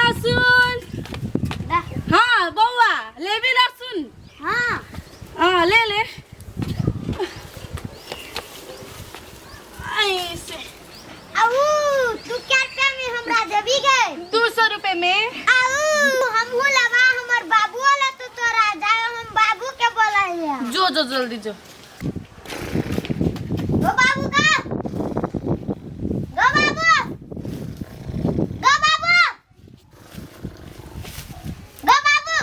लहसुन। हाँ बौआ, लेबी लहसुन? हाँ। हाँ, ले ले। ऐसे। आऊ, तू क्या रुपया में हमरा देबी गे? 200 रुपए में। आऊ, हमहू लबा, हमर बाबू वाला तो तोरा जाए, हम बाबू के बोलाइए। जो जो, जल्दी जो। गो बाबू का, गो बाबू, गो बाबू, गो बाबू।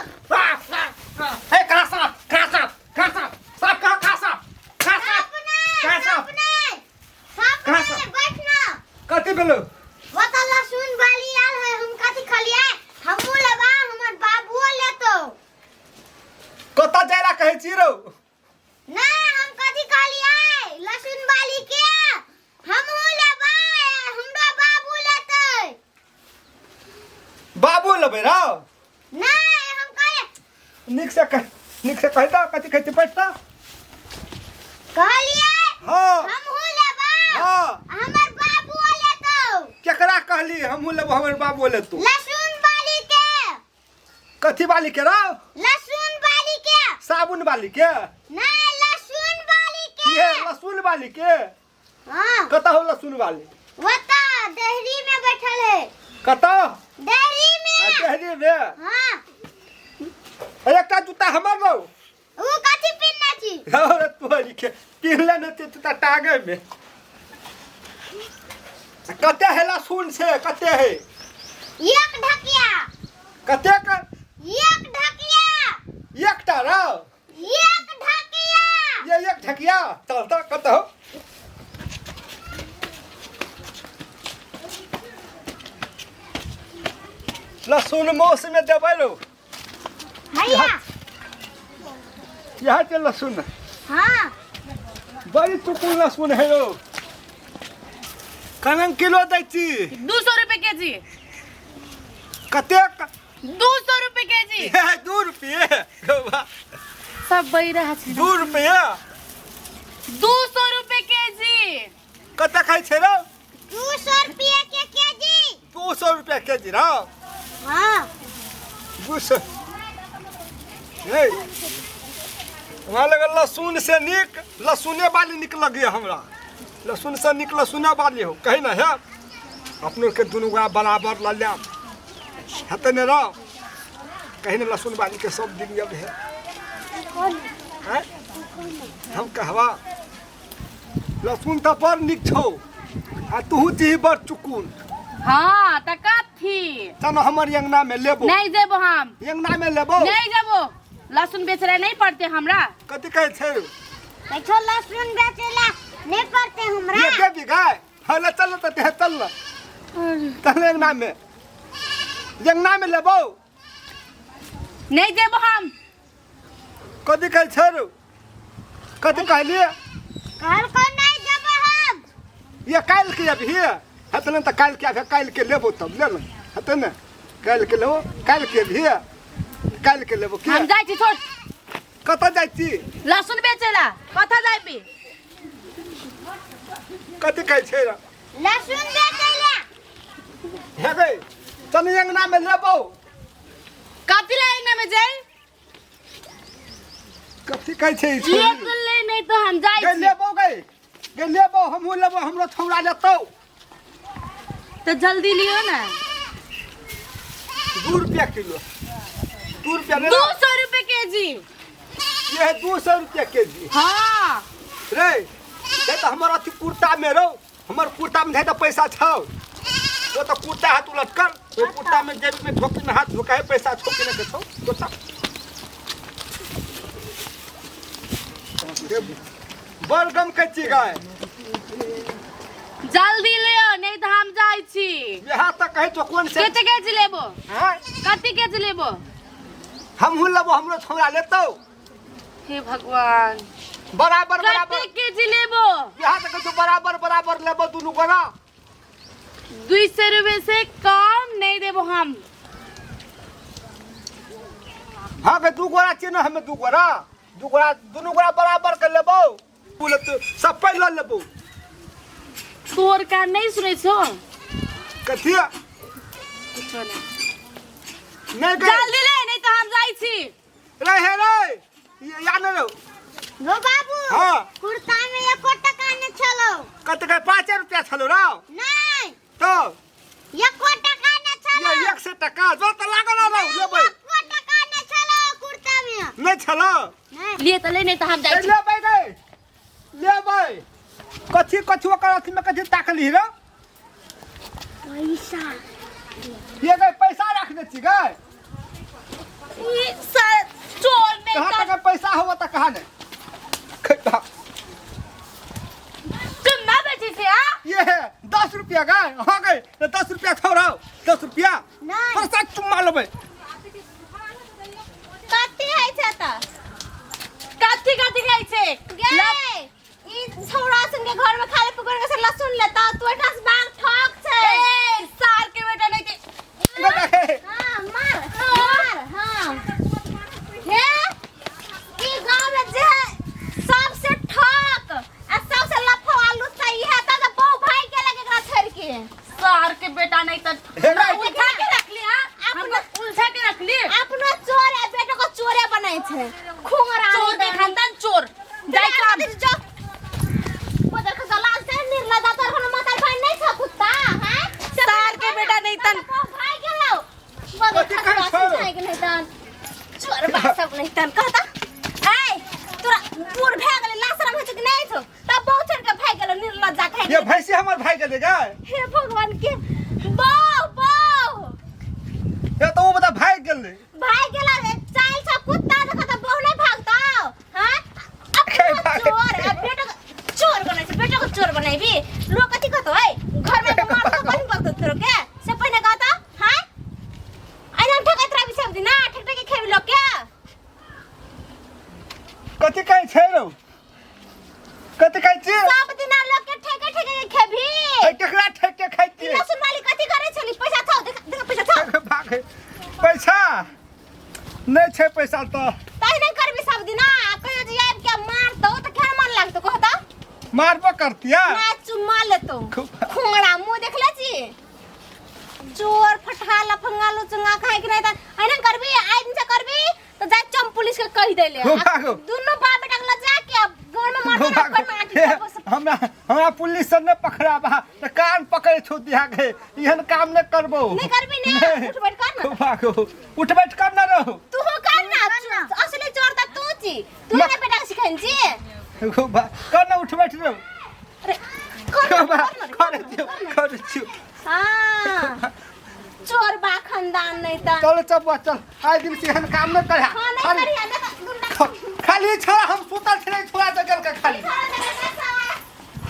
हे, कहाँ साँप, कहाँ साँप, कहाँ साँप, साँप कहाँ, कहाँ साँप, कहाँ साँप? सांप नहीं। कहाँ सांप सांप? नहीं, सांप कहाँ नहीं। सांप? बैठ ना। कथी भेलो? वो तो लहसुन बाली आल है, हम कथी खलिए? हमहू लेबा, हमर बाबूओ लेतो। कतऽ जाय ला कहै छी रौ? नहीं, हम कथी कहलिए? लहसुन बाली के हमहू लेबै, हमरो बाबू लेतै। बाबू लेबै रौ? नहीं, हम कहलिए। नीक से कह, नीक से कहि दऽ, कथी कहै छी, बैठ तऽ। कहलिए। हाँ। हमहू लेबै। हाँ। हमर बाबू लेतौ। केकरा कहली हमहूँ लेबो, हमर बाबू लेतौ? लहसुन बाली के। कथी बाली के रौ? लहसुन बाली के। साबुन बाली के? नहीं, लहसुन बाली के। ये लहसुन बाली के? हाँ। कतऽ हो लहसुन बाली? वो तो डेहरी में बैठल है। कतऽ? डेहरी में। आ, डेहरी में? हाँ। एकटा जूता हमर रौ। वो कथी पिन्हने छी? अरे तोरी के, पिन्हले न ते जूता टांगे में। कते है लहसुन से, कते है? एक ढकिया। कते का? एक ढकिया। एकटा रौ? एक ढकिया। ये एक ढकिया। चल त, कत हो? लहसुन मौस में देबै रौ। हैया। यहाँ के लहसुन? हाँ। बड़ी चुकुन लहसुन है रौ। कनन किलो दै छी? 200 रुपए के जी। कतेक? 200 रुपए के जी। हे, 2 रुपये? सब बही रहा छै। 2 रुपये? 200 रुपए के जी। कते खाइ छै रौ? 200 रुपये के केजी। 200 रुपया के जी रौ? हाँ। 200। हे, हमरा लगल लहसुन से नीक लहसुने बाली नीक लगैए हमरा। लहसुन से नीक लहसुने बाली हो कही ना। हे, अपनो के दुनू गोरा बराबर लऽ लेब, हेतै ने रौ? कही ने, लहसुन बाली के सब दिन अब है। आँय? हम कहबा, लहसुन तऽ बड़ नीक छौ आ तूहू छी बड़ चुकुन। हाँ, त कथी? चल हमर अंगना में लेबो। नहीं जेबो हम। अंगना में लेबो। नहीं जेबो, लहसुन बेच रहे नहीं पड़ते हमरा। कथी कहै छै? देखो, लहसुन बेचेला नहीं पड़ते हमरा। ये देबी गाय? हाँ, ले चल तऽ चल न, चल अंगना में, अंगना में लेबो। नहीं जेबो हम। कथी कहै छै रौ? कथी कहलिए? कल को नहीं जेबो हम। ये काल्हि के अभी हेतै ने? तऽ काल्हि के अभी, काल्हि के लेबो तब ले ने, हेतै ने? काल्हि के लेबो, काल्हि के अभी, काल्हि के लेबो। हम की? जाइ छी, छोड़। कतऽ जाइ छी? लहसुन बेचेला। कतऽ जाबी? कथी कहै छै रौ? लहसुन बेचेला। हे गै, चल अंगना में लेबो। कथी ला अंगना में जाई? कथी कहै छै ई ले छोरी? तो ले, नहीं तो हम जाइ गै छी। लेबो गै, गै लेबो, हमहूँ लेबो, हमरो छौड़ा लेतौ। तो जल्दी लियो ना। 2 रुपया किलो, 2 रुपया ले। 200 रुपए के जी। ये है 200 रुपया के जी? हाँ। रे, ये तऽ हमर अथी कुर्ता में रौ, हमर कुर्ता में तऽ पैसा छौ। वो तऽ कुर्ता हाथ उलटकर, ओहि कुर्ता में जेब में झोंकी में हाथ झोंका है, पैसा छौ कि नहीं छौ कुर्ता। बड़ गम के छी गाय। जल्दी लियो, नहीं तो हम जाइ छी। यहाँ तक कहै छौ कोन से। कते के जी लेबो? हाँ? कते के जी लेबो? हमहूँ लेबो, हमरो छौड़ा लेतौ। हे भगवान! बराबर बराबर। कते के जी लेबो? यहाँ तक कहै छौ, बराबर बराबर लेबो दुनू गोरा। 200 रुपए से कम नहीं देबो हम। हाँ गे, 2 गोरा छियै ने हमे, 2 गोरा, 2 गोरा, दुनू गोरा बराबर कर लेबो। बोले तो सब पहिले लेबो। तोर कान नहीं सुनै छौ? कथी? कुछो नहीं। नहीं गए जल्दी ले नहीं तो हम जाइ छी। रे हे रे ये या नहीं रो। गो बाबू। हाँ। कुर्ता में एको टका नहीं छलो। कते के 5 रुपया छलो राव? नहीं। तो एको टका नहीं छलो। ये 100 टका जो त लागल रहो लेबै। एको टका नहीं छलो कुर्ता में। नहीं छलो। नहीं। लिए त ले नहीं तो हम जाइ छी। लेबै गए लेबै। कथी कथी ओकर अथी में कथी ताकली रे? पैसा। ये गए पैसा रखने छी गए। ई सर चोर नहीं कहाँ तक पैसा होवा त कहाँ ने खैता। कमा बेची से हां? ये है 10 रुपया गए। हां गए तो 10 रुपया छोड़ाओ 10 रुपया। नहीं। पैसा चुम्मा लेबै। कथी है छै त? कथी कथी है छै? गे ई छौड़ा सन के घर में खाली पकड़ के से लहसुन लेता तू एठा से बाग ठक छै। ए सार के बेटा नहीं ते। हां मार मार। हां हे ई गांव में जे सबसे ठक आ सबसे लफवा लुच्चा ई है त बहु भाई के लगे एकरा छोड़ के। सार के बेटा नहीं त हे गए। उलझा के रख ली। हां हमको उलझा के रख ली। अपनो चोर आ बेटो को चोरे बनाई छै। खुंगरा चोर के खानदान चोर जाय काम जो बदर के जलाल से निर्लजा तोर कोनो मातार भाई नहीं छ कुत्ता। हैं सार के बेटा नहीं तन। भाई गेलो बदर कथी कहै छौ? के नहीं तन चोर बा सब नहीं तन कहता ए तोरा बूढ़ भए गेलै लाशरम होइ छै कि नहीं छौ तब बहु छोड़ के भाग गेलो निर्लज्जा खाइ ये भैंसी हमर भाई के गए। हे भगवान के बहु बहु ये तो वो बता भाग गेलै। भाग गेला रे चाल छ कुत्ता देख त बहु नहीं भागतौ। हां अपनो चोर आ बेटो के चोर बनाइ छै। बेटो के चोर बनाइबी लोग कथि कहतौ? ए घर में तो मारतो बन बगतो तोरो के से पहिने कहता। हां ऐना ठकैत रहबी सब दिन ठक ठक के खेबी लोग के। कथि कहै छै रौ? कथि कहै छी? सब दिन लोग के ठेके ठेके के खेबी। ए केकरा ठेक के खाइ छी? लहसुन वाली कथि करै छली? पैसा छौ देख देख पैसा छौ। भाग पैसा नहीं छै पैसा त तै नहीं करबी सब दिन आ कहियो जे आबि के मारतौ त केहन मन लागतौ कहता? मारबो करतिया ना चुम्मा लेतौ खुंगड़ा मुंह देखले छी चोर फटहा लफंगा लुचंगा खाइ के नहीं त ऐना करबी। आइ दिन से करबी त जा चम पुलिस के कहि देले। हो भागो। दुन्नु बाप बेटा के ल जा के घर में मारतौ ना अपन माटी हमरा हमरा पुलिस से ने पकड़ाबा त कान पकड़ छौ दिया के एहन काम ने करबो। नहीं करबी ने उठ बैठ कर ना। भागो उठ बैठ कर ना रहो तू हो कर ना। असली चोर त तू छी तू ने बेटा के सिखैन छी। कर ना उठ बैठ रहो। अरे कर ना, कर ना, कर दियो कर दियो। हां चोर बा खानदान नहीं त। चल चल बा चल आइ दिन से एहन काम न कर। हां नहीं करी ना दुन्ना खाली छोड़ा हम सुतल छलै छोड़ा जगल के खाली। छोड़ा